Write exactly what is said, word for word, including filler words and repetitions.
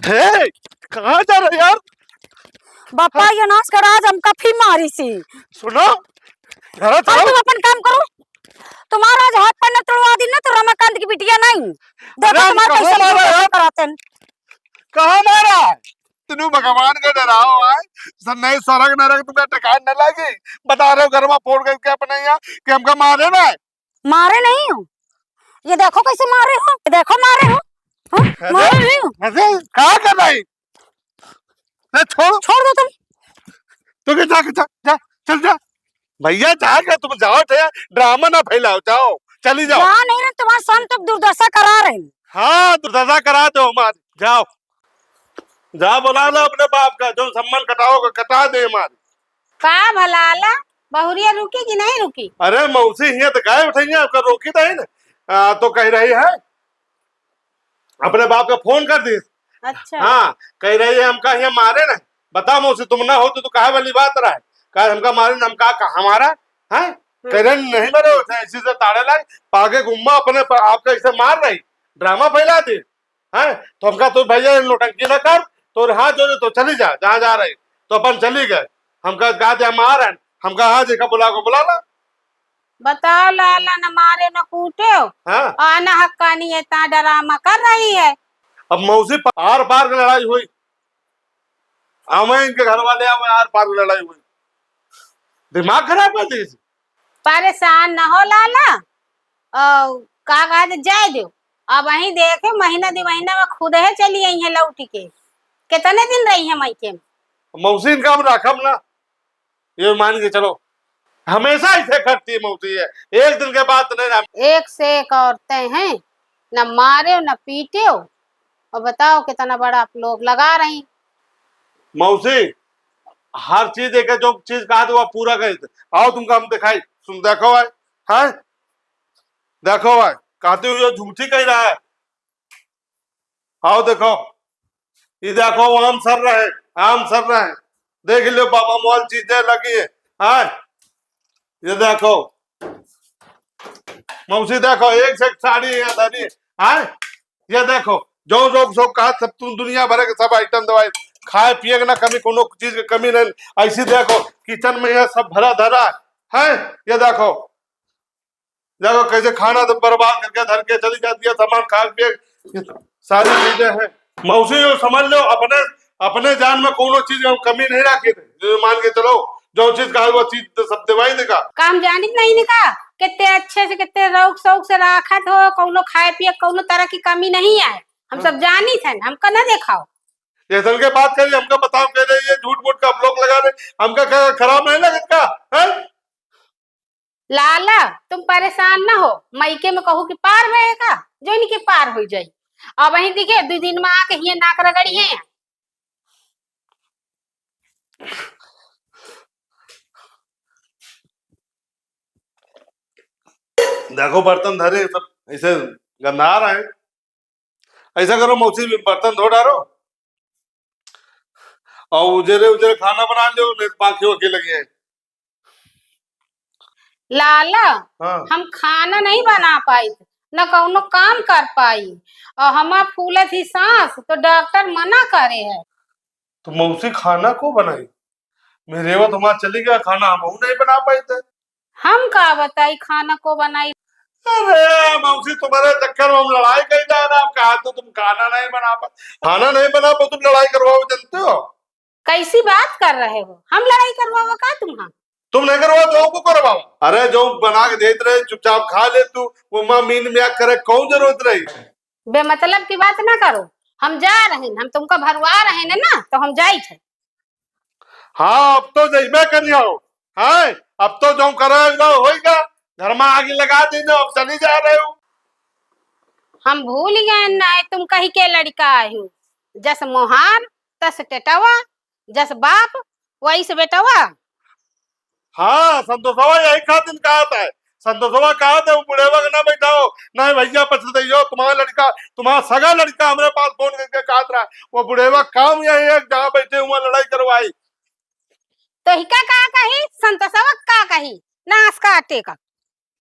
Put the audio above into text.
हे, कहाँ जा रहे यार? बापा, ये नाश कर, आज हमका फिर मारी सी। सुनो, घर अब चलो। तुम अपन काम करो, तुम्हारा आज हाथ पैर न तोड़वा दी ना तो रमाकांत की बिटिया नहीं। देखो अरे, हम तुम्हारा कहाँ कैसे मारा दूर यार? कराते हैं। कहाँ मारा? तुम भगवान का डराओ है, सब नहीं, स्वर्ग नरक तुमका ठिकान न लागी। बता रहे हो घर में फोन करके अपने यहाँ कि हमका मारे ना है। मारे नहीं हो, ये देखो कैसे मारे हो, ये देखो मारे हो, हाँ? अरे, मारे नहीं हो। अरे, क्या कर रही? अरे, छोड़। छोड़ दो तुम। तो के जा, के जा, जा, चल जा। भैया, जा के तुम जाओ, थे, ड्रामा ना फैलाओ, जाओ, चली जाओ। जा नहीं रहे, तुम्हारे सामने तो दुर्दशा करा रहे हैं। हाँ, दुर्दशा करा दो हमारी, जाओ। जा, बुला लो अपने बाप का, जो सम्मान कटाओगे, कटा दे हमारी। का भला ला, बहुरिया रुकी कि नहीं रुकी? अरे मौसी, हियाँ तो गए उठैया, ओकर रोकी तो है ना। आ, तो कह रही है, अपने बाप का फोन कर दी। अच्छा। हाँ, कह रही है, "हमका हियाँ मारे ना।" बता मौसी, तुम ना हो तो, तो कहे वाली बात रहा है। कहे, "हमका मारे ना, हमका, का हमारा है?" हम्म। कह रहे, "नहीं मरे, उसे इसी से ताड़े लाए, पागे गुम्मा अपने प-, आपका इसे मार रही, ड्रामा फैला दे।" हैं? तो हमका तो भैया नौटंकी ना कर, तोर हाथ जोड़े तो चली जा, जहाँ जा रही। तो अपन चली गए। हमका कहा दे मार है, हमका हाँ देखा बुला को बुला ला। बताओ लाला, न मारे न कूटे हो। हाँ। और न हक्कानी है, इतना ड्रामा कर रही है। अब मौसी प-, आर पार की लड़ाई हुई, आवे इनके घर वाले आवे, आर पार की लड़ाई हुई, दिमाग खराब कर दी। परेशान न हो लाला, और का कहा थे, जाए दो। अब वहीं देखे, महीना दो महीना में खुद है चली आई है लौट के। कितने दिन रही है मायके में? मौसी, इनका हम राखब ना, ये मान के चलो, हमेशा ऐसे करती है मौसी है, एक दिन के बात नहीं ना। एक से एक औरतें हैं, न मारे न पीटे, और बताओ कितना बड़ा आप लोग लगा रही। मौसी, हर चीज एक जो चीज कहा तो वह पूरा कर देते। आओ तुमको हम दिखाई, सुन, देखो भाई, हैं? देखो भाई, कहते हुए झूठी कह रहा है। आओ देखो, ये देखो, आम सर रहे, आम सर रहे। देख लो बाबा, मोल चीजें लगी है। हाँ, ये देखो मौसी, देखो, एक से एक साड़ी है धरी। हाँ, ये देखो, जो रोक सो कहा, सब तुम दुनिया भर के सब आइटम दवाई, खाए पिए के ना कमी, कोनो चीज के कमी नहीं। ऐसी देखो, किचन में यह सब भरा धरा है। ये देखो, देखो कैसे खाना तो बर्बाद करके धर के चली जाती है, सामान खा पिए, सारी चीजें हैं। मौसी, यो समझ लो, अपने, अपने जान में कोनो चीज में कमी नहीं रखी थे। जो मान के चलो, जो चीज कहा, वो चीज तो सब दिवाई देगा। काम जानित नहीं निका, कितने अच्छे से, कितने रौक शौक से राखत हो, कौनो खाए पिए, कौनो तरह की कमी नहीं आए। हम सब जानित हैं, हमका न देखाओ। जैसन के बात करी, हमका बताओ, कह रहे ये झूठ मूठ का आप लोग लगा रहे, हमका क्या खराब नहीं लगत का, हैं? लाला, तुम परेशान न हो, मइके में कहू कि पार भए का, जो इनके पार हो जाई। अब वहीं दिखे, दो दिन में आके हिये नाक रगड़ी है। देखो, बर्तन धरे सब ऐसे गंधा रहे हैं। ऐसा करो मौसी, बर्तन धो डालो और उजरे उजरे खाना बना लो, नहीं तो पाँखी वाँखी लगी है। लाला, हाँ। हम खाना नहीं बना पाई, न कौनो काम कर पाई, और हमार फूलत ही सांस तो डॉक्टर मना करे है। तो मौसी खाना को बनाई? मेरे वो तुम्हारा चली गया खाना, हम नहीं बना पाई थे। हम का बताई खाना को बनाई? अरे मौसी, तुम्हारे चक्कर में हम लड़ाई कई जा रहे, आप कहा तो तुम खाना नहीं बना पा, खाना नहीं बना पा, तुम लड़ाई करवाओ, जानते हो? कैसी बात कर रहे हो? हम लड़ाई करवाओ का तुम्हारा? तुम नहीं करवाओ तो को करवाओ? अरे जो बना के देत रहे चुपचाप खा ले तू, वो माँ मीन म्याक करे कौन जरूरत रही? बेमतलब की बात ना करो, हम जा रहे हैं, हम तुमका भरवा रहे हैं ना, तो हम जाई थे। हाँ, अब तो जइबे करियो। हाँ, अब तो जो करे एकदम होइगा। घर में आग लगा देने, अब चली जा रहे हो। हम भूल गए ना, तुम कहीं के लड़का आए हो, जस मोहार, तस टेटवा, जस बाप, वही से बेटवा। हाँ, संतोषवा यही खातिर कहा था। संतोषवा कहा था, वो बुढ़ेवा के ना बैठाओ। नहीं भैया, पछताइयो, तुम्हारा लड़का, तुम्हारा सगा लड़का हमरे पास फोन करके कहा था, वो बुढ़ेवा काम यही है, जहाँ बैठे हुआ लड़ाई करवाई। तो हिका का कही, संतोषवा का कही, नाश का आटे का।